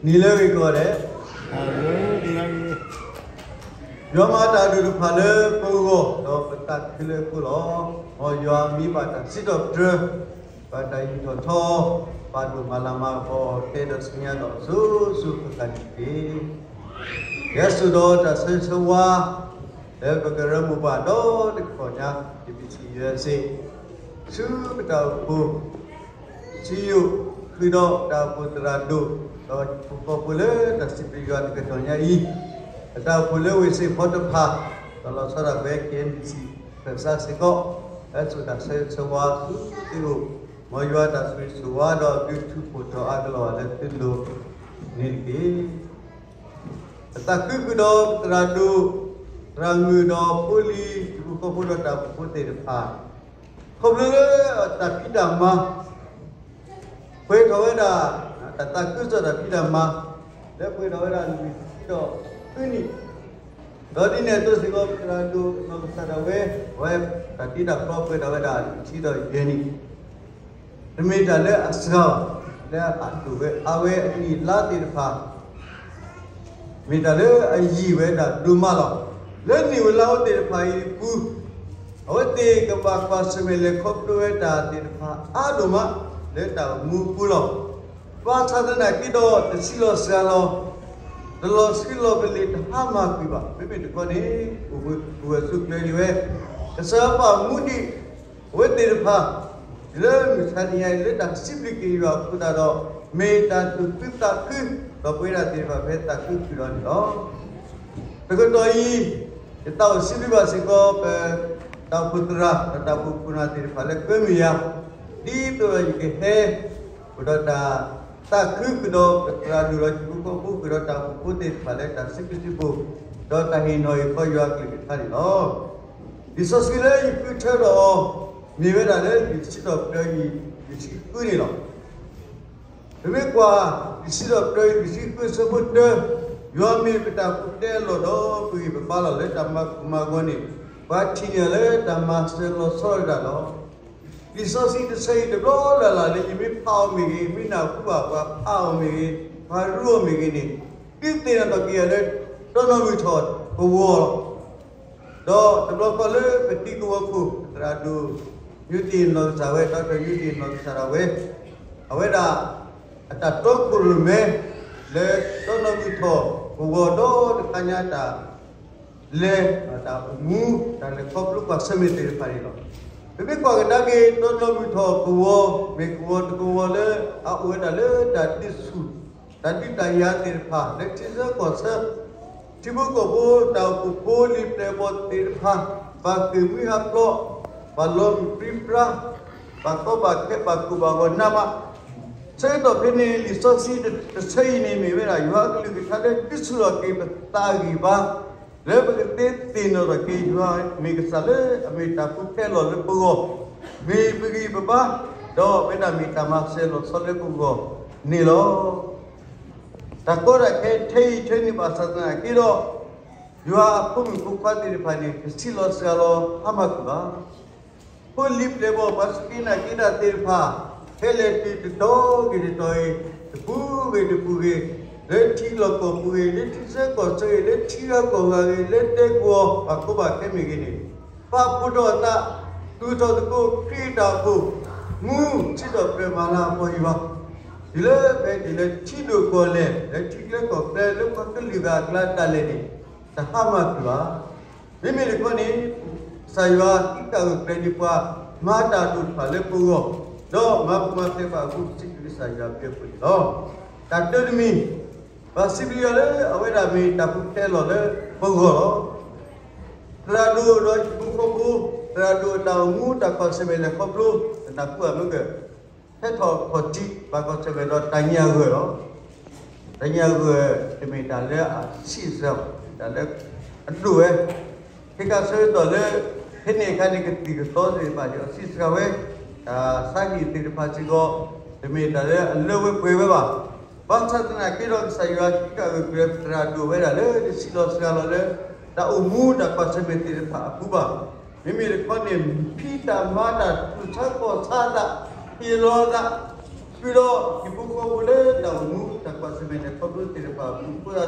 နံၤလၢအဂ့ၤကိးဂၤဒဲး, ယွၤမၤတၢ်ဒိၣ်တဖၣ်လၢပဂီၢ် ဒီးပသးခုလၢအဃိလီၤ. မ်ယွၤမ့ၢ်ဘၣ်တၢ်စံးထီၣ်ပတြၢၤ, ဘၣ်တၢ်ယူးထီၣ်ထီ, ဘၣ်ဒိၣ်မၤလၤမၤကပီၤ ကဲဒီးဆူညါဒီးအစိၤစိၤဃၣ်ဃၣ်န့ၣ်တက့ၢ်. ယဲဆိးဒီးတၢ်ဆၢဂ့ၤဆၢဝါ လၢပကရၢမိၢ်ပှၢ်ဒီတကတီၢ်ညါ KBC USA ဆူပတၢ်အိၣ်ဖှိၣ် စံယိၣ် ဃုာ်ဒီးတၢ်အိၣ်ဖှိၣ်သရၣ်ဒိၣ် ဒီးဟံၣ်ဖိဃီဖိလၢတၢ်စံးဘျုးယွၤတကတီၢ်ညါအံၤ, ပတၢ်အိၣ်ဖှိၣ်လၢဝ့ၢ်စ့ၣ်ဖီတဖၣ်, ဒီးလီၤဆီဒၣ်ဝဲ KNDC ဖဲစးစ့ၢ်ကီး, ဟဲစိာ်တၢ်ဆၢဂ့ၤဆၢဝါဆူသုအိၣ်, မ်ယွၤတၢ်ဆိၣ်ဂ့ၤဆိၣ်ဝါဒီးဒုးထူးဖှိၣ်ထီၣ်အါကလီၤဘၣ်လၢသုလိၤန့ၣ်တက့ၢ်. ပသးခုဃုာ်ဒီးပသရၣ်ဒိၣ်, သရၣ်မုၣ်ဒီးဖိလံၤ ဟံၣ်ဖိဃီဖိဒီးတၢ်အိၣ်ဖှိၣ်ဖိသ့ၣ်တဖၣ်, ခီဖျိလၢတၢ်ဖံးတၢ်မၤ ပှဲၤထီၣ်ဝဲဒၣ် တၢ်သးခုကစီၣ်တၢ်ဖံးတၢ်မၤ လၢပှဲၤထီၣ်ဝဲဒၣ်လွံၢ်ဆံဒီးဃုနံၣ်, ဒီးဒ်န့ၣ်အသိးစ့ၢ်ကီး ပသရၣ်ဒိၣ်နီၢ်ကစၢ်ဒၣ်ဝဲ, အဝဲတၢ်တ့တၢ်ဖျီပှဲၤထီၣ်ဝဲဒၣ်လွံၢ်ဆံဒီးယဲၢ်နံၣ်, တမ့ၢ်တၢ်လၢအစှၤဘၣ်, လၢအဒိၣ်ဝဲအါဝဲအနံၣ်အလါသ့ၣ်တဖၣ် မ့ၢ်တၢ်လၢအယံာ်ဝဲဒၣ်ဒိၣ်မးလီၤ. လၢနံၣ်ဧိၤလါဧိၤသ့ၣ်တဖၣ်အံၤအပူၤ, အဝဲသ့ၣ်ကဘၣ်ကွၢ်ဆၢၣ်မဲာ်လဲၤခီဖျိဝဲတၢ်သ့ၣ်တဖၣ်အါဒိၣ်မး လၢတၢ်အိၣ်မူအပူၤလီၤ. ဘၣ်ဆၣ်သနာ်က့ဒီးတဆံးလီၤစှၤလီၤ, တလီၤဆံးလီၤပလ့ၤတဟါမၢ်ကွံာ်ဘၣ်. မ့မ့ၢ်တခီန့ၣ် အိၣ်ဝဲဆိးကျၢၤဒံးဝဲ, ကစၢ်ယွၤပာ်မူဒံး အဝဲသ့ၣ်တဖၣ် လၢမုၢ်ဆါတနံၤအံၤ လၢတၢ်စံးဘျုးက့ၤယွၤအဃိသတးဒီး မ့ၢ်တၢ်သူၣ်ခုသးခု ဒီးပဝဲဒၣ်သ့ၣ်တဖၣ်ဖဲသးခုဃုာ်ဒီးန့ၣ်လီၤ. တကတီၢ်အံၤ ယသးအိၣ်စံးဘျုးဘၣ်စ့ၢ်ကီး ပတၢ်အိၣ်ဖှိၣ်သရၣ် ဒီးတၢ်အိၣ်ဖှိၣ်ခိၣ်နၢ်သ့ၣ်တဖၣ်လၢကွဲမုာ်ယၤ, ဒ်သိးဒီးယကဟဲ အိၣ်ဒီးတၢ်သးခုဃုာ်ဒီးပသရၣ်ဒိၣ်ဒီးဟံၣ်ဖိဃီဖိ ဃုာ်ဒီးတၢ်အိၣ်ဖှိၣ်ဖိသ့ၣ်တဖၣ်လၢတၢ်စံးဘျုးစံးဖှိၣ် ဒီးတၢ်ဟ့ၣ်နီၤဟ့ၣ်ခီယွၤအကလုၢ်ကထါန့ၣ်လီၤ. လံာ်စီဆှံလၢယဃုထၢထီၣ်အီၤ မ့ၢ်ဝဲဒၣ်လၢလံာ်စံးထီၣ်ပတြၢၤအံၤ လွံၢ်ဆံဃုန့ၣ်လီၤ. ပမ့ၢ်ကွၢ် လံာ်စံးထီၣ်ပတြၢၤအံၤ လွံၢ်ဆံဃု အဆၢဖိတၢ, ယွၤမ့ၢ်ပတၢ်ပူၤဖျဲးအလီၢ်ဒီးပဂံၢ်ပဘါလီၤ. လၢတၢ်မၤကိၢ်မၤဂီၤန့ၣ် ပှၤထံၣ်န့ၢ်လၢတၢ်မၤစၢၤလီၤဆီဒၣ်တၢ်လီၤ. လံာ်စီဆှံတဆၢအံၤတဘျီလၢ်လၢ်လၢယမ့ၢ်ဖးအီၤမ့ၢ်ဂ့ၤ, မ့ၢ်နၢ်ဟူဘၣ်ပှၤဖးအီၤမ့ၢ်ဂ့ၤ, ပှၤရူအီၤမ့ၢ်ဂ့ၤန့ၣ်, သုသ့ၣ်နီၣ်ထီၣ်က့ၤယၤလၢ တီနီၣ်မုၢ်ထီၣ်ကဝီၤလီၤ. ဒီးတဘျီဃီလၢပတံၤကဝီၤခိၣ် သရၣ်ဒိၣ် ညိတ့ၢ်နီၢ်ကစၢ်ဝဲ, ဒီးတၢ်ညိတ့ၢ်နီၢ်ကစၢ်ဒၣ်ဝဲ, အဝဲဒၣ် အတၢ်တီခိၣ်ရိၣ်မဲ လၢတီနီၣ်မုၢ်ထီၣ်ကဝီၤဒီးတခါညါတၢ် လဲၤ တၢ်အိၣ်မူ တၢ်လဲၤခီဖျိကွၢ်ဆၢၣ်မဲာ်သ့ၣ်တဖၣ်န့ၣ်လီၤ. ပမ့ၢ်ကွၢ်ကဒါက့ၤ တီနီၣ်မုၢ်ထီၣ်ကဝီၤ မ့ၢ်ကဝီၤတကဝီၤလၢ အအိၣ်ဝဲဒၣ်လၢတၢ်ဒုးဆူၣ် တၢ်ဒုးတၢ်ယၤသ့ၣ်တဖၣ် လၢထံဆၢကီၢ်ဆၢ ထံဖိကီၢ်ဖိ တၢ်အိၣ်ဖှိၣ်ဖိလံၤပျဲၢ်ဘီၣ်သ့ၣ်တဖၣ် ဘၣ်ဃ့ၢ်မှံဟးဖျိး, ဘၣ်လီၤမုၢ်ပြံပြါ, ဘၣ်ကီဘၣ်ခဲ ဘၣ်ကိၢ်ဘၣ်ဂီၤနးမး ဆၢကတီၢ်ဖဲန့ၣ် လံာ်စီဆှံတဆၢအံၤန့ၣ် မ့ၢ်ဝဲဒၣ် ယွၤအကလုၢ်ကထါလၢဒုးဆူၣ်ထီၣ်က့ၤပသးအဂံၢ်ဘါ လၢပကသ့သ့ၣ်နီၣ်ထီၣ်က့ၤ ယွၤမ့ၢ်ကစၢ်လၢအမ့ၢ်တၢ်ပူၤဖျဲးအလီၢ်လၢပဂီၢ်, မ့ၢ်ပဂံၢ်ပဘါ, ဒီးမ့ၢ်ဒၣ်မ့ၢ်တၢ်မၤစၢၤလီၤဆီလၢပဂီၢ်န့ၣ်လီၤ. တၢ်ကီတၢ်ခဲထဲအံၤထဲန့ၣ်ဘၣ်ဆၣ်သနာ်က့ဒီး ယွၤအဖိမုၣ်ဖိခွါသ့ၣ်တဖၣ်န့ၣ် တဆံးလီၤစှၤလီၤဟါမၢ်ကွံာ်ဘၣ်. ဖိလံၤပျဲၢ်ဘီၣ် ပှၤစူၢ်က့ၤနာ်က့ၤတၢ်သ့ၣ်တဖၣ် ခဲလၢာ်တုၤတတီၤဂ့ၤတတီၤဂ့ၤ, တပူၤဂ့ၤတပူၤဂ့ၤ, လၢထံလီၢ်ကီၢ်ပူၤဂ့ၤ, လၢထံဆၢကီၢ်ဆၢဂ့ၤ, လၢထံဂၤကီၢ်ဂၤဂ့ၤ, လၢဒဲကဝီၤ ဘၣ်ကီဘၣ်ခဲမ့ၢ်ဂ့ၤန့ၣ်, ပာ်ဖှိၣ်ထီၣ်အသး, သူၣ်ထီၣ်သကိးခရံာ်အတၢ်အိၣ်ဖှိၣ်, မူစံးထီၣ်ပတြၢၤမၤလၤကပီၤယွၤ, တုၤလၢပဟဲတုၤလၢထံဒိၣ်ကီၢ်လဲၢ် လၢထံကျဲကီၢ်ကျဲ လၢပှၤကလုာ်ဂၤအကျါဒၣ်လဲာ်န့ၣ် တဟါမၢ်ကွံာ်ဘၣ်. မ့မ့ၢ်တခီန့ၣ် ကစၢ်ယွၤဟံးဃာ်ဂၢၢ်ကျၢၤဒံးပှၤ မၤတၢ်ဒိၣ်တဖၣ်လၢပဂီၢ်, ဒီးမၤပူၤမၤဖျဲးဘၣ်အဃိ ပစံးဘျုးကစၢ်ယွၤအဘျုးအဖှိၣ်န့ၣ်လီၤ. တၢ်တၢတမံၤ, ဘၣ်စံးဘျုးယွၤလၢအဝဲဒၣ်မ့ၢ်တၢ်ပူၤဖျဲးအလီၢ်လၢပဂီၢ်လီၤ. သရၣ်ဒိၣ်ဒီးဟံၣ်ဖိဃီဖိ, သရၣ်ဒိၣ်အတၢ်အိၣ်မူ တၢ်ကွၢ်ဆၢၣ်မဲာ်လဲၤခီဖျိ တနၢ်ဟူဘၣ်မ့ၢ်ဂ့ၤ, ဟဲထီၣ်ခီၣ်ထံး ဘၣ်ကွၢ်ဆၢၣ်မဲာ်ဒီးတၢ်ညါအဂၢၢ်လီၤ. တၢ်ညါအဂၢၢ် တမ့ၢ်တၢ်လၢအဆံးစှၤဘၣ်, တၢ်လၢအဒိၣ်ဝဲ, ခဲကးဆၢကတီၢ်လၢ ဖဲန့ၣ်အခါန့ၣ် ကသံၣ်ကသီသ့ၣ်တဖၣ်န့ၣ် အဆံးစှၤဝဲ, တၢ်ဆါဟံၣ်သ့ၣ်တဖၣ်စ့ၢ်ကီး တမ့ၢ်တၢ်လၢအလၢဝဲပှဲၤဝဲဘၣ်. ဘၣ်ဆၣ်သနာ်က့ဒီး ကစၢ်ယွၤဟံးဃာ်ဂၢၢ်ကျၢၤသရၣ်ဒိၣ်ဝဲဒၣ်လၢ တဆံးလီၤစှၤလီၤလၢ တၢ်အိၣ်မူတၢ်ကွၢ်ဆၢၣ်မဲာ်သ့ၣ်တဖၣ်အပူၤဘၣ်. မ့မ့ၢ်တခီန့ၣ် ဖံးတၢ်မၤတၢ် သူၣ်ဆါခီၣ်ဆါအသး, ဟ့ၣ်လီၤအသး, ဃုာ်ဒီးဟံၣ်ဖိဃီဖိလၢတၢ်အိၣ်မူတၢ် ကွၢ်ဆၢၣ်မဲာ်တၢ်ခီဖျိသ့ၣ်တဖၣ်အပူၤအဃိသတးဒီး, တနံၤညါအံၤလၢတၢ်စံးဘျုးက့ၤယွၤန့ၣ်မ့ၢ်တၢ်လၢအလီၢ်အိၣ်လၢပဘၣ်တၢ်ခူသူၣ်လီၤအီၤစ့ၢ်ကီးန့ၣ်လီၤ. ပှၤကဒါက့ၤကစၢ်ယွၤအက့ဒီးပာ်လိာ်စီၤဒၤဝံးနီၢ်ကစၢ်ဒၣ်ဝဲလီၤ. အတၢ်အိၣ်မူတမ့ၢ်တၢ်လၢအဘၣ်ဘီၣ်ဘၣ်ညီကိးကတီၢ်ဒဲးဘၣ်. အဝဲဘၣ်ထီၣ်ထီၣ်ဃ့ၢ်ဝဲဒၣ်လၢအမ့ၢ်ပှၤသူၣ်မၤသံအီၤကတီၢ် ဖဲန့ၣ်န့ၣ် ကစၢ်ယွၤမ့ၢ်တၢ်ပူၤဖျဲးအလီၢ်လၢအဂီၢ်, ဒ်န့ၣ်အသိးစ့ၢ်ကီးအဖိ လၢအထီဒါသူၣ်မၤသံအီၤတၢ်န့ၣ် အမဲာ်ညါန့ၣ် အဝဲဘၣ်ထီၣ်ထီၣ်ဃ့ၢ်ဝဲ ဒုၣ်ဒါ ကဲဟံၣ်ဖိဃီဖိကဲထီၣ်က့ၤအဒုၣ်ဒါ ဘၣ်ဆၣ်သနာ်က့ဒီးယွၤမ့ၢ်တၢ်ပူၤဖျဲးအလီၢ်လၢအဂီၢ်အဃိသတးဒီး, ပသ့ၣ်ညါစ့ၢ်ကီးလၢပတၢ်အိၣ်မူ တၢ်လဲၤခီဖျိမ့ၢ်တမ့ၢ်သီသ့ၣ်တဖၣ်ခဲလၢာ်ခဲဆ့အပူၤန့ၣ်, ဒ်မ့ၢ်ပကွၢ်ကဒါက့ၤယွၤအဘျုးအဖှိၣ်ဒီး အဝဲဒၣ်မ့ၢ်တၢ်ပူၤဖျဲးအလီၢ်လၢပဂီၢ်, လၢအဆှၢဘၣ်ပဟံၣ်ဖိဃီဖိ, ပဒူၣ်ဖိထၢဖိဒီးပသရၣ်ဒိၣ် တၢ်အိၣ်မူတၢ်လဲၤခီဖျိသ့ၣ်တဖၣ်, ဒီးယွၤဆိၣ်ဂ့ၤအီၤဒီးမၤမူထီၣ်ဂဲၤထီၣ် သူၣ်ထီၣ်သးထီၣ် ထုးထီၣ်ရၤလီၤဘၣ်တၢ်သးခုကစီၣ်တၢ်ဖံးတၢ်မၤ ဖံးလီၤတၢ်ချ့သ့ၣ်တဖၣ် မၢလီၤသးထီၣ်ဝဲဒၣ် အါအါဂီၢ်ဂီၢ် ဒ်လၢမုၢ်ဆါနံၤအပူၤအဃိသတးဒီး စံးဘျုးကစၢ်ယွၤအဘျုးအဖှိၣ်လီၤ. တၢ်ခံမံၤတမံၤ, စံးဘျုးယွၤလၢမ့ၢ်ဝဲဒၣ်တၢ်ဂံၢ်တၢ်ဘါလၢပဂီၢ်, အဝဲဒၣ်မ့ၢ်တၢ်ဂံၢ်တၢ်ဘါလၢပဂီၢ် ဖဲအံၤန့ၣ် ပဘၣ်ကွၢ်ဆၢၣ်မဲာ်ဒီးတၢ်ဆူးတၢ်ဆါလီၤ. သရၣ်ဒိၣ်စ့ၢ်ကီးဝဲဒၣ် ပဘၣ်ကွၢ်ဆၢၣ်မဲာ်ဒီးတၢ်ဆူးတၢ်ဆါ, ဒ်ယၤန့ၣ် ယဟဲက့ၤလၢကီၢ်အမဲရကၤ အနံၣ်တဆံတီၢ်ပူၤန့ၣ် ယတလဲၤတၢ်ဆါဟံၣ်နီတဘျီ, ယပာ်လီၤတၢ်လၢပှၤဆူၣ်မူကိရိၤ မုၢ်ညါတဂၤဒ် တၢ်တစိၤလၢတၢ်ဒ်တမ့ၢ်လၢတၢ်ဆါဟံၣ်ဒ် ကလဲၤတုၤဘၣ်နီတဘျီ ဘၣ်ဆၣ်သနာ်က့ဒီး တၢ်လၢပကဲထီၣ်ပှၤကညီပှၤဟီၣ်ခိၣ်ဖိန့ၣ် အိၣ်ဒီးပထံပညၣ် အိၣ်ဒီးသွံၣ်ထံ, တၢ်ကွၢ်ဆၢၣ်မဲာ်တၢ်လဲၤခီဖျိလၢတၢ်တပာ်သူၣ်ပာ်သး, ယကွၢ်လဲၤထီၣ်တၢ်ဆါအံၤ တလီၢ်လီၢ်တလီၢ်လီၢ်, ဒီးထီၣ်တၢ်ဆါအံၤန့ၣ် လၢယလဲၤထီၣ်တၢ်ဆါအံၤ အိၣ်တဘျီန့ၣ် ယဖိမုၣ်အဝဲ ဒီးဒီပုၢ်ဝဲၢ်န့ၣ် အသးတမုာ်လီၤ. ဒီးပှၤလဲၤထံၣ်ဘၣ် ယ ဘၣ်တီၢ်ဒီးယကတိၤတၢ်လၢ အဝဲန့ၣ် ကလံၤကျါလၢ Facebook အပူၤန့ၣ်ဒီး ပှၤအါဂၤန့ၣ် ပှၤယိၣ်ဒၣ်လၢယဂီၢ်, ကသံၣ်သရၣ်တဲဒၣ် ယဲၢ်ဆံယဲၢ်ဆံ ယဲၢ်ဆံယဲၢ်ဆံဒီး တၢ်ဝဲန့ၣ်တၢ်ဘၣ်ယိၣ်လံ, တၢ်ကီတၢ်ခဲဖးဒိၣ်လီၤ, တၢ်တမ့ၢ်ဘၣ်, ပှၤဘၣ်ဒုးတၢ်လၢစဲးဖးဒိၣ်, ဒီးတကးဘၣ်န့ၣ်ညါန့ၣ် တဒုးအီၣ်ယၤတၢ်အီၣ်တၢ်အီနီတစဲးဘၣ်, တဒီးအီထံ တဒုးအီဘၣ် တဒုးအီၣ်တၢ်နီတမံၤဘၣ်, သီသၢသီဒီး တၢ်အိၣ်မူတၢ်ကွၢ်ဆၢၣ်မဲာ်လဲၤခီဖျိ, ပမၤကစၢ်ယွၤတၢ်ဖံးတၢ်မၤ ပမ့ၢ်လီၤကတၢ်ခဲအံၤညါ, ကစၢ်ယွၤလၢပှၤမနုၤဖိနုၤဒုးလဲၤခီဖျိဘၣ်တၢ်ဒ်သိးအံၤလဲၣ်. တၢ်သ့ၣ်တဖၣ်အံၤန့ၣ် ကဲထီၣ်က့ၤဝဲဒၣ်တၢ်ဂံၢ်တၢ်ဘါ, ဖဲပထံၣ်န့ၢ်တၢ်ဂံၢ်တၢ်ဘါလၢကစၢ်ယွၤန့ၣ်ဒီး ကစၢ်ယွၤဒုးဆူၣ်ထီၣ်ကွံာ်ပှၤ, ဖိယိာ်ဒီးနၤလီၤ, ဒုးဆူၣ်ထီၣ်ကွံာ်ပှၤလီၤ. တၢ်အိၣ်ဖှိၣ်သ့ၣ်တဖၣ် တံၤသကိးသ့ၣ်တဖၣ်လၢလီၢ်ဘှံးလီၢ်ယံၤ, ဆၢထၢၣ်တၢ်ကစီၣ် သ့ၣ်နီၣ်ဘၣ်လၢတၢ်ထုကဖၣ်, သရၣ်ဒိၣ်နီၢ်သရၣ်ဝဲ ကတီၢ်နၣ်ရံၣ်ကဲစ့ၢ်ကီး ဘၣ်အိၣ်လၢတၢ်ဆူးတၢ်ဆါတၢ်တူၢ်ဘၣ်ခီၣ်ဘၣ်, ဘၣ်ဆၣ်သနာ်က့ဒီး ကစၢ်ယွၤတၢ်ဂံၢ်တၢ်ဘါ တတူၢ်ဆါသးဘၣ်, တတူၢ်ဆူတၢ်အိၣ်မူဘၣ်. အဝဲတဲဒၣ်ဒ်အံၤ, ဘၣ်ဆူးဘၣ်ဆါလီၤ, ဘၣ်ဆၣ်သနာ်က့ဒီး ဘျၢပှၤလၢထံလီၤ, ရီပှၤလီၤ, လဲၤခူၣ်လီၤဝဲလီၤ, မၤလီၤ. တၢ်အုၣ်တၢ်အိၣ်ဖှိၣ်ဖိ သူၣ်က့သးပှၢ်တနီၤနီၤန့ၣ် အဝဲန့ၣ်တဲဒၣ် သရၣ်ဒိၣ်ဧၢ, အိၣ်တဆူၣ်ဘၣ်, အိၣ်လၢဟံၣ်, တဘၣ်ဟးတဂ့ၤ, ဒီးတဘၣ်ဟးနီၣ်ကါတဂ့ၤ, တဲဒီး ပမ့ၢ်တနီၣ်ကါ ပမ့ၢ်တဟးဒီး ပကမၤဒ်လဲၣ်, ပမၤတၢ်သးခုဒီးတၢ်ဂံၢ်တၢ်ဘါ, ပဘၣ်လဲၤလီၤ. တၢ်အိၣ်ဖှိၣ်ဖိသ့ၣ်တဖၣ် ဆၢထံၣ်ဘၣ်ဘၣ် လၢတၢ်ဆူးတၢ်ဆါ တၢ်တ့တကွဲၢ်အပူၤန့ၣ် ဘၣ်လဲၤလီၤ. တဘျီဘျီယအီကသံၣ် ယအါတလၢ ယလဲၤဘါယွၤဘါယွၤ မံက့ၤဘၣ်လၢတၢ် ဒ်သိးလၢပဘၣ်ကိးဝဲဒၣ်ယၤ ကဲအဃိသတးဒီး တၢ်တူၢ်ဘၣ်ခီၣ်ဘၣ်သ့ၣ်တဖၣ် နီၢ်နီၢ်န့ၣ် တမ့ၢ် ပတမ့ၢ်ပှၤဒ်န့ၣ်အသိးသ့ၣ်တဖၣ်ဘၣ်. မ့မ့ၢ်တခီန့ၣ် ပအိၣ်ဒီးပဂံၢ်ပဘါလီၤလီၤဆီဆီ ကစီဒီဘၣ်ဆၣ်သနာ်က့ဒီး လၢတၢ်ဆူးတၢ်ဆါမၤတံာ်တာ်ပှၤန့ၣ် ပဘၣ်ကွၢ်ဆၢၣ်မဲာ်အီၤ. နာ်က့ဒီး ဖဲယွၤကလုၢ်ကထါတသ့ၣ်နီၣ်က့ၤဘၣ် ကစၢ်ယွၤမ့ၢ်ပဂံၢ်ပဘါ, အဝဲဒုးဆူၣ်ထီၣ်တၢ်အဂံၢ်ဘါ ပနီၢ်ခိဂံၢ်ဘါဒီး ပလဲၤခီဖျိအီၤသ့ဝဲဒၣ်စ့ၢ်ကီးန့ၣ်လီၤ. စီၤကၤလံၢ်နီၢ်ကစၢ်ဒၣ်ဝဲ ကတိၤတၢ်ဒီး ယွၤအက့ပှၤစီၤမိၤၡ့, စီၤ စီၤယိၤၡူ, စီၤကၤလံၢ်ကတိၤတၢ်ဒီးစီၤယိၤၡူ ဖဲလံာ်ယိၤၡူအဆၢဖးဒိၣ်တဆံလွံၢ် အဆၢဖိတဆံဒီးတဆံတၢန့ၣ်, ဒီးခဲကနံၣ်အံၤ ကွၢ်ကွၢ်, ယွၤဒုးမူဒံးယၤ ဒီးစံးဝဲဒၣ် ဒ်အစံးဝဲအသိးန့ၣ် လွံၢ်ထံၣ်ယဲၢ်နံၣ်လံ, လၢယွၤကတိၤတၢ်ကတိၤလၢ ကတိၤတထံၣ်ဒီးစီၤမိၤၡ့လံၤလံၤ, လၢပှၤအံ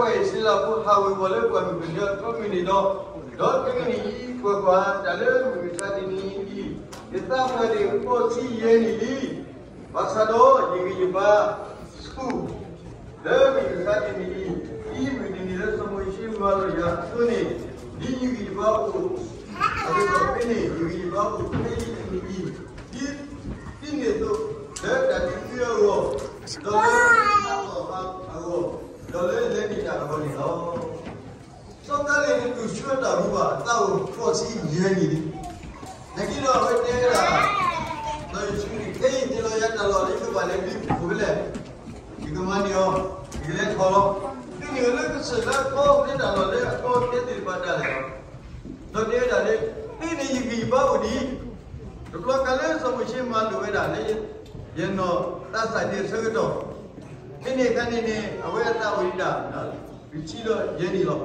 ၣ်စရ့လးဖိဟးဝ့ၤဝီၤလၢပှၢ်မုၢ်ကနၢအဖၢမုၢ်န့ၣ်ဒီး, ဒီးခဲကနံၣ်အံၤ ကွၢ်ကွၢ်, တၢ်လၢမုၢ်မဆါတနံၤအံၤ ယသးပှၢ်န့ၣ်ဃိးဆံယဲၢ်နံၣ်လံ. ဘၣ်ဆၣ်ဒီးယဂံၢ်ယဘါဆူၣ် လၢမုၢ်မဆါတနံၤအံၤ, ဒ်မုၢ်တနံၤလၢစီၤမိၤၡ့မၤလိာ်ယွၤအသိးန့ၣ်, ဒ်ယဂံၢ်ယဘါအိၣ်အသိးဖဲန့ၣ်, ယဂံၢ်ယဘါအိၣ်ဖဲအံၤတနံၤအံၤ, ဒ်သုန့ၣ်အသိး, လၢတၢ်ဒုးသုအဂီၢ်, ဒီးလၢတၢ်သ့ၣ်နီၣ်ထီၣ်အဂီၢ်, ဒီးလၢလဲၤနုာ်တၢ်အဂီၢ်န့ၣ်လီၤ. စီၤကၤလ့းတတူၢ်ဆူအတၢ်မူဘၣ်, အသးအိၣ်ဃိးဆံယဲၢ်နံၣ်လံ. နာ်က့ဒီးအဝဲတဲဝဲဒၣ်, ဒီးယ့ၣ်ၡူးန့ၣ်, ခဲအံၤဟ့ၣ်လီၤယၤတၢ်လီၢ်လၢယကဘၣ်လဲၤဒုးဖှိၣ်ဖဲလဲၣ်, ယကမၤန့ၢ်အီၤ, ယကလဲၤထီၣ်လီၤ. သုန့ၣ်အိၣ်လၢကစၢၢ်လၢအကီအကျဲတၢ်လီၢ်လၢအကီအကျဲသ့ၣ်တဖၣ်ဒၣ်လဲာ်လီၤ. ဒီးတဲဝဲဒၣ်လၢ, ဖဲန့ၣ်ယဂံၢ်ယဘါအိၣ်ဒံး, တဘျီဃီလၢစီၤမိၤၡ့မၤလိာ်ဝဲဒၣ်လၢ ယနီၢ်သးစၢ်ဒံးအဆၢကတီၢ်, ဖဲန့ၣ်အခါန့ၣ်န့ၣ် အဝဲအသးအိၣ်ဒံးဒၣ် လွံၢ်ဆံဒီးယဲၢ်နံၣ်လီၤ.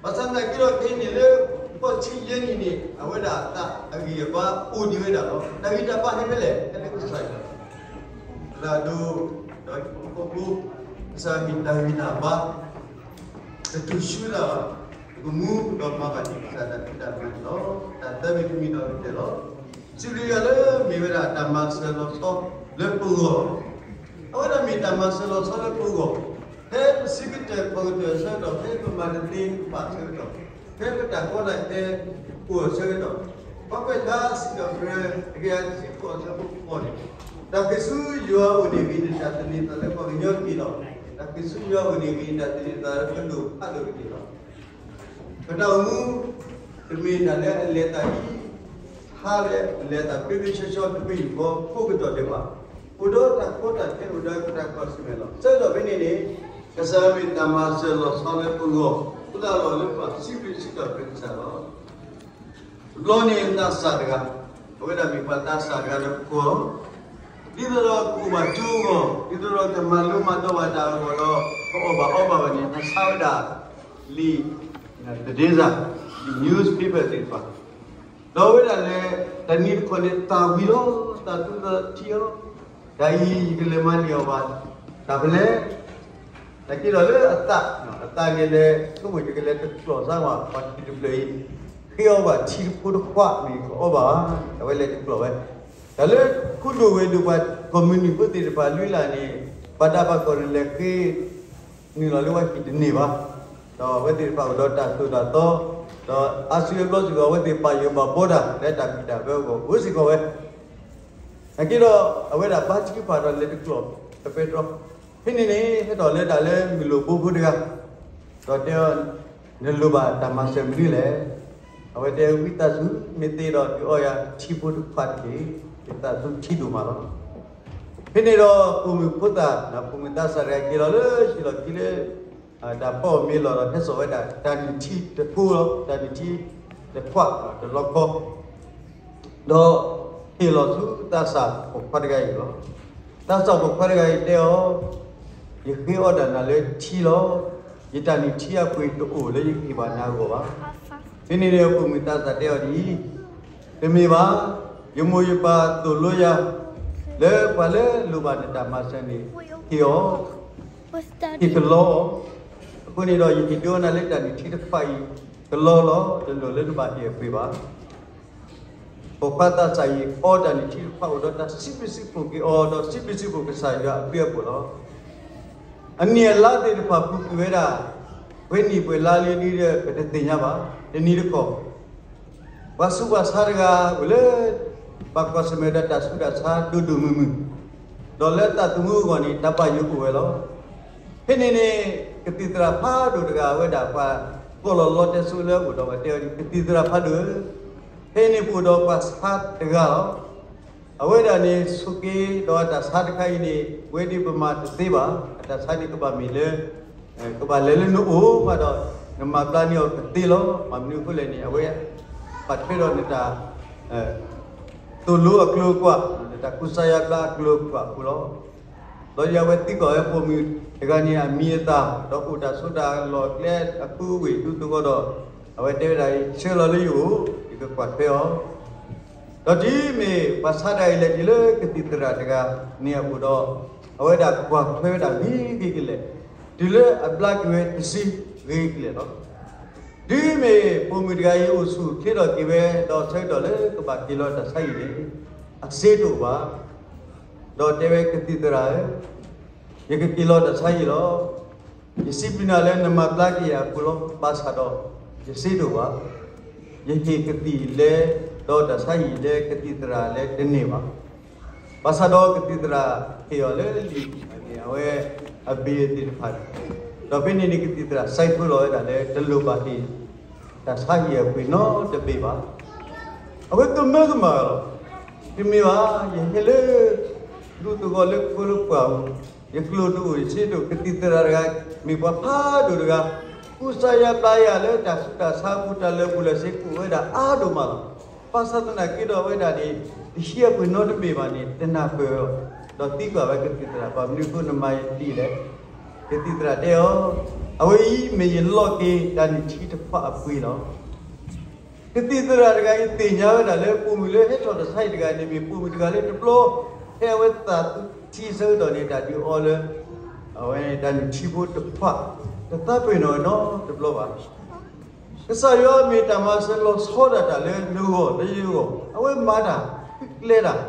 ဘၣ်ဆၣ်သနာ်က့ဒီးခဲအံၤန့ၣ်လၢ ဃိးဆံယဲၢ်နံၣ်န့ၣ် အဝဲဒၣ်အသးအဂံၢ်အဘါအိၣ်ဒံးဝဲဒၣ်လီၤ. တၢ်ဂံၢ်တၢ်ဘါဟဲဖဲလဲၣ်, ဟဲလၢကစၢ်ယွၤ, သရၣ်ဒိၣ်, ဒီးဟံၣ်ဖိဃီဖိ, ကစၢ်မ့ၢ်တၢ်ဂံၢ်တၢ်ဘါ, တတူၢ်ဆူတၢ်, ကမူဒီးမၤဘၣ်ဒံးကစၢ်တၢ်ဖံးတၢ်မၤန့ၣ်လီၤ. တၢ်သၢမံၤတမံၤဒီးကတၢၢ်လီၤ. စံးဘျုးယွၤလၢမ့ၢ်ဝဲဒၣ်တၢ်မၤစၢၤလီၤဆီလၢပဂီၢ်, အဝဲဒၣ်မ့ၢ်တၢ်မၤစၢၤလီၤဆီလၢပဂီၢ်, ဖဲပစံးကတၢၢ်ခီၣ်ကတၢၢ်အဆၢကတီၢ်, ဖဲပမၤတသ့ပဘၣ်အဆၢကတီၢ်, ဖဲပတၢ်ကီတၢ်ခဲအိၣ်အဆၢကတီၢ်, ပှၤကွဲးဆါစံးထီၣ်ပတြၢၤ တကယၤတဆံဃိးအဆၢဖိဃိးန့ၣ်, တၢ်သးခုယွၤအိၣ်န့ၣ်ဂ့ၤန့ၣ် တၢ်သန့ၤသးလၢပှၤကညီတက့ၢ်လီၤ. တၢ်သးခုယွၤအိၣ်န့ၣ်ဂ့ၤန့ၣ် တၢ်သန့ၤသးလၢပဒိၣ်ဖးဒိၣ်တက့ၢ်လီၤ. ပတၢ်အိၣ်မူ တမ့ၢ်တၢ်လၢအလဲၤအသးဒ် ဟါလၢအလဲၤအသးဖျ့ဖျ့ဆှီဆှီတဘ့ၣ်ဃီဖိကတီၢ်ဒဲးဘၣ်, အိၣ်ဒီးတၢ်ကီတၢ်ခဲ အိၣ်ဒီးတၢ်ကွၢ်ဆၢၣ်မဲာ်လီၤ. ဆၢကတီၢ်ဖဲန့ၣ်န့ၣ်, ကစၢ်မ့ၢ်တၢ်မၤစၢၤလီၤဆီလၢပဂီၢ်, အိၣ်သးလီၤလၢပှၤစံးဘျုးစံးထီၣ်ပတၢ်ကစၢ်လီၤ. တဘျီန့ၣ်သးစၢ်တဂၤ, အဝဲဒၣ်မ့ၢ်ပှၤသးစၢ်တဂၤဒီးပကွၢ်အီၤ, ဒ်သိးဒီးကအိၣ်ဘၣ်ကၠိအဂီၢ်, ဒ်သိးဒီးကမၤလိမၤဒိးဘၣ်တၢ်အဂီၢ်ဒီး ကအီၣ်ဘၣ်အီဘၣ်ဘၣ်န့ၣ် အဆါဝဲဒၣ်လံာ် တဒ့စၢ်, လံာ် newspaper သ့ၣ်တဖၣ်, ဒီးအဝဲဒၣ်လဲၤ တၢ်နံၤတခီန့ၣ် သၣ်ဝံၤလီၤ, သးသူသးထံလီၤ. တၢ်အံၤယကလဲၤမၤန့ၢ်အီၤဘၣ်, တၢ်ဖဲလဲၣ်, တၢ်က့ဒီးလၢအသး, အသးန့ၣ်လဲၤ ဆိကမိၣ်ယကလဲၤတကျိာ်စါဝဲ ပှၤထံတဖျၢၣ်အံၤ, ဃ့အီဘၣ်ထံတဖိတခွးန့ၣ် ကအီဘၣ်ဘၣ်, အဝဲလဲၤတကျိာ်ဝဲ. တၢ်လၢခိဒိၣ်ဝဲၤဒိၣ်ပှၤကီၢ်မုၢ်နုာ်ဖိသ့ၣ်တဖၣ်လွံၢ်လၢ်န့ၣ်, ပှၤတၢ်ဘၣ်ကီၢ်န့ၣ်လဲၤဃ့ နုာ်လီၤလၢဝဲဟံၣ်တန့ၢ်ဘၣ်, ဒီးအဝဲသ့ၣ်တဖၣ်အိၣ်ဒီးတၢ်သိၣ်တၢ်သီ, ဒီးအါစုအဘျီစ့ၢ်ကီး အဝဲသ့ၣ်ပာ်ယိၣ်ဘၣ်ဘီတၢ် လၢတၢ်ဘံၣ်တၢ်ဘၢအဂီၢ် အိၣ်စ့ၢ်ကီးဝဲ. နာ်က့ဒီး အဝဲဒၣ်ဘါထုကဖၣ်ဒီးလဲၤတကျိာ် တပဲတြီ, ဖဲန့ၣ်န့ၣ် ဟဲထီၣ်လၢတၢ်လၢမုၢ်လိၣ်ဘိဖိတဂၤ, ဒီးတဲအီၤ, နလိၣ်ဘၣ်တၢ်မၤစၢၤမနုၤလဲၣ်. အဝဲတဲ ဝံသးစူၤ မ့ၢ်သ့ဒီးဒုးအီယၤထံဖိတခွးတက့ၢ်, ယသးသူထံဒိၣ်မးလီၤ. ဖဲန့ၣ်ဒီးပိာ်မုၣ်ဖိသၣ်, ပိာ်မုၣ်သးစၢ်တဂၤက့ၤလီၤလၢဟံၣ်လီၢ်ခံလၢ တၢ်ဖီအီၣ်မ့ၤလီၢ်ဒီး ဟဲစိာ်ဝဲဒၣ်တၢ်နုၢ်ထံတဖိလီၤ, တၢ်နုၢ်ထံတခွးတလီခီ, ဒီးဟ့ၣ်လီၤဆူသးစၢ်ပိာ်ခွါတဂၤအံၤလီၤ. သးစၢ်ပိာ်ခွါတဂၤအံၤတဲအီၤ, ယဃ့အီဒၣ်နၤလၢထံလီၤ. ယတၢ်နုၢ်ထံအပှ့ၤတအိၣ်လၢယကဟ့ၣ်ဘၣ်နၤအဂီၢ်ဘၣ်. ဖဲန့ၣ်န့ၣ်ပိာ်မုၣ်သးစၢ်တဲအီၤဒ်အံၤ, တမ့ၢ်ဘၣ်, ယမိၢ်ယပၢ်သိၣ်လိယၤ လၢပှၤလၢလိၣ်ဘၣ်နတၢ်မၤစၢၤန့ၣ် ဟ့ၣ်အီၤ, ဟ့ၣ်ကလီအီၤ. အဃိန့ၣ်ဒီး ယဟ့ၣ်ဒုးအီနၤလၢတၢ်နုၢ်ထံတခွးအံၤ ကလီလီၤ, တလိၣ်လၢနဘၣ်ဟ့ၣ်အပှ့ၤဘၣ်. ပိာ်ခွါသးစၢ်အံၤ အီတၢ်နုၢ်ထံတခွးအိၣ်ဒီးတၢ်စံးဘျုးစံးဖှိၣ်က့ၤအီၤ, ဒီးစံးဘျုးစံးဖှိၣ်ကစၢ်ယွၤအဘျုးအဖှိၣ်လီၤ. အနံၣ်အလါသ့ၣ်တဖၣ်ပူၤကွံာ်ဝဲဒၣ်, ပှဲၤနံၣ်ပှဲၤလါလံဒ်ဒီး ပတသ့ၣ်ညါဘၣ်. တနံၤတခီ ပှၤဆူးပှၤဆါတဂၤအိၣ်လၢ ဘၣ်ကွၢ်ဆၢၣ်မဲာ်ဒီးတၢ်ဆူးတၢ်ဆါဒိၣ်ဒိၣ်မုၢ်မုၢ်, ဒီးလၢသးသမူအဂီၢ်န့ၣ် တၢ်ဘၣ်ယိၣ်အိၣ်ဝဲလီၤ. ဖဲန့ၣ်န့ၣ် ကသံၣ်သရၣ်ဖးဒိၣ်တဂၤ အဝဲဒၣ်ပှၤကိးလီၤလီတဲစိလၢအအိၣ်ဒီးဝဲတဲအီၤဒ်အံၤ, ကသံၣ်သရၣ်ဖးဒိၣ်ဧၢ, ဖဲန့ၣ်ပအိၣ်ဒီးပှၤဆါတဂၤလီၤ. အဝဲဒၣ်န့ၣ်ဆိးက့ၤဒီးအတၢ်ဆါတခါအံၤန့ၣ် ပဝဲဒၣ်ပမၤတသ့ဘၣ်. အတၢ်ဆါန့ၣ်ကဘၣ်မ့ၢ်လၢ ကဘၣ်လဲၤလၢနအိၣ်မးဒီး နမၤဘျါန့ၢ်အီၤတသ့လီၤ. ဘၣ်မနုၤအဃိလဲၣ်န့ၣ် အဝဲ ပာ်ထွဲဒီးနတၢ် သိၣ်လိအကျိၤအကွာ်, နတၢ်ကူစါယါဘျါအကျိၤအကွာ်အဃိလီၤ. ဒီးယဝဲသံကွၢ်ဝဲပိာ်မုၣ်တဂၤန့ၣ်အမံၤအသၣ်, ဒီးအိၣ်တၢ်ဆိးတၢ်လီၢ်အကျဲအဃုဝ့ၢ်ဒူသဝီဒီး, အဝဲတဲဝဲဒၣ်အံၤ, ဆှၢလီၤလၢယအိၣ်, ယကကွၢ်ထွဲအီၤ. ဒီးတုၤမ့ၢ်ပှၤဆါတဂၤအံၤလဲၤတုၤလၢကသံၣ်သရၣ်တဂၤန့ၣ်အအိၣ်ဒီး, အဝဲဒၣ်ကွၢ်ထွဲဝဲဒၣ်ဂ့ၤဂ့ၤကလဲာ်, တုၤလၢအဘျါက့ၤဝဲတဆံဂ့ၤကလဲာ်လီၤ. တုၤမ့ၢ်ပိာ်မုၣ်တဂၤအံၤအိၣ်ဆူၣ်ချ့ထီၣ်က့ၤဝဲ, ဒီးဆၢကတီၢ်လၢကဘၣ်က့ၤလီၤတၢ်ဆါအံၤန့ၣ်, အစ့တအိၣ်ဘၣ်. ဒီးတဲဝဲကသံၣ်သရၣ်ဧၢ, ယကက့ၤလီၤတၢ်ဆါဟံၣ်လီၤ. ယစံးဘျုးနၤလၢနမၤဘျါက့ၤယၤအဃိလီၤ. ဘၣ်ဆၣ်ဒီး ယစ့ဒိၣ်ဘၣ်. ယဟ့ၣ်ကသံၣ်လဲ ဒီးတၢ်ဆါဟံၣ်လဲကသံၣ်သရၣ်လဲတန့ၢ်ဘၣ်. ဘၣ်ဆၣ်ဒီးကသံၣ်သရၣ်ဟ့ၣ်အီၤလၢလံာ်န့ၣ် အဝဲအဘ့ၣ်သ့ၣ်တဖၣ်န့ၣ်, ဒီးဖဲန့ၣ်န့ၣ် ကသံၣ်သရၣ် စဲးဖီလီၤဝဲဒၣ်လၢတလိၣ်ဘၣ်တ့ၢ် တၢ်ဆါဟံၣ်အပှ့ၤနီတဘ့ၣ်ဘၣ်. အဝဲကမၢကမၣ်လီၤ. တမ့ၢ်ဘၣ်, ယဟဲလၢ ဒူသဝီလၢခိလၢပှၢ်ပူၤ, ယကျိၤတအိၣ် ယစ့ဒိၣ်, ကသံၣ်သရၣ်တဂၤ မ့ၢ်ပှၤဖးဒိၣ်တဂၤ, ကူစါယၤဘျါယၤလၢတၢ်ဆူးတၢ်ဆါ ပူၤတၢ်လၢာ်ဘူၣ်လၢာ်စ့ ကူၣ်ဝဲဒၣ်အါဒိၣ်မးလီၤ. ဘၣ်ဆၣ်သနာ်က့ဒီးအဝဲဒၣ်န့ၣ် တဟံးအပှ့ၤနီတဘ့ၣ်ဘၣ်န့ၣ် တနၢ်ပၢၢ်အီၤ, ဒီးသံကွၢ်ဝဲကသံၣ်သရၣ် ဘၣ်မနုၤအဃိနမၤယၤဒ်လဲၣ်. ကသံၣ်သရၣ်တဲအီၤ, အဝဲအံၤမ့ၢ်ယလီၢ်က့ၤတၢ်နုၢ်ထံတဖၣ်အပှ့ၤလီၤ. ကသံၣ်သရၣ်တဂၤအံၤသ့ၣ်ညါဝဲဒၣ်လၢပိာ်မုၣ်လၢဟဲထီၣ်တၢ်ဆါဟံၣ်တဂၤန့ၣ် မ့ၢ်ပိာ်မုၣ်တဂၤလၢတဘျီ ဖဲအဝဲသးထံဆၢကတီၢ်န့ၣ် တၢ်ဒုးအီလၢ အဝဲတၢ်နုၢ်ထံဖိတဖၣ် တသးပ့ၤနီၣ်နီတဘျီဘၣ်. ကစၢ်ယွၤမ့ၢ်တၢ်မၤစၢၤလီၤဆီဒၣ်တၢ်လၢနဂီၢ်လၢယဂီၢ်, အဝဲမၤတၢ် ဃုကျဲတၢ်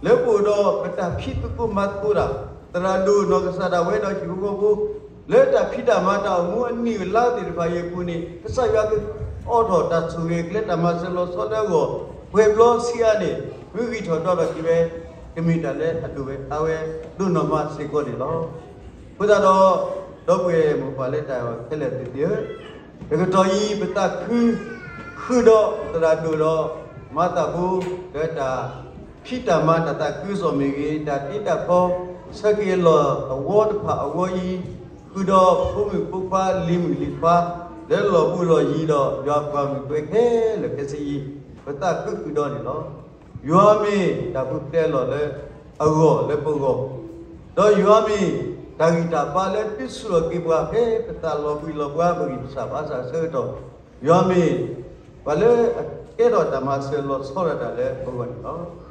လၢပအိၣ်ဒီးပတၢ်ဖံးသကိးမၤသကိးတၢ်, သရၣ်ဒိၣ်နီၢ်ကစၢ်ဒၣ်ဝဲဒီးဟံၣ်ဖိဃီဖိ လၢတၢ်ဖံးတၢ်မၤတၢ်အိၣ်မူအနံၣ်အလါသ့ၣ်တဖၣ်အံၤအပူၤန့ၣ် ကစၢ်ယွၤကအိးထီၣ်တၢ်ဆိၣ်ဂ့ၤကျဲတၢ်မၤစၢၤလီၤဆီလၢအဂီၢ် ပှဲၤဘျီဆံးအါန့ၣ် မ့ၢ်ဂံၢ်ထီၣ်ဒီးထီၣ်က့ၤဝဲ ကမ့ၢ်တၢ်လၢအဒိၣ်ဝဲအါဝဲဒိၣ်နီၢ်မးစ့ၢ်ကီးန့ၣ်လီၤ. အဃိသတးဒီး ဒီပုၢ်ဝဲၢ်မိၢ်ပၢ်လၢတၢ်အဲၣ်ခဲလၢာ်သ့ၣ်ဧၢ, တကတီၢ်အံၤ ပသးခု ဃုာ်ဒီးသရၣ်ဒိၣ်ဒီး မၤသးဖိ လၢတၢ်ဖံးတၢ်မၤတၢ်သးခုကစီၣ်မ့ၢ်ဂ့ၤ, တၢ်တ့တၢ်ဖျီ ဆၢက့ၤအလီၢ်အဝီတဖၣ်အဝီအံၤ, ဃုာ်ဒီးဖိမုၣ်ဖိခွါလံၤမုၣ်လံၤခွါ လၢလီၢ်ဘူးလီၢ်ယံၤဒီး ယွၤပှၤမုၣ်ကွဲခဲလၢာ်ခဲဆ့အံၤ, ပသးခုဃုာ်ဒီးန့ၣ်လီၤ. ယွၤမ့ၢ်တၢ်ပူၤဖျဲးအလီၢ်လၢအဂီၢ်လၢပဂီၢ်, ဒီးယွၤမ့ၢ်တၢ်ဂံၢ်တၢ်ဘါလၢဒုးဆူၣ်ထီၣ်က့ၤပှၤဖဲပသးလီၤဘှံးလီၤဘှါ ပဂံၢ်ပစၢ်ဘါစၢ်အဆၢကတီၢ်, ယွၤမ့ၢ် ပှၤလၢအကဲထီၣ်တၢ်မၤစၢၤလီၤဆီဒၣ်တၢ်လၢပဂီၢ်န့ၣ်လီၤ.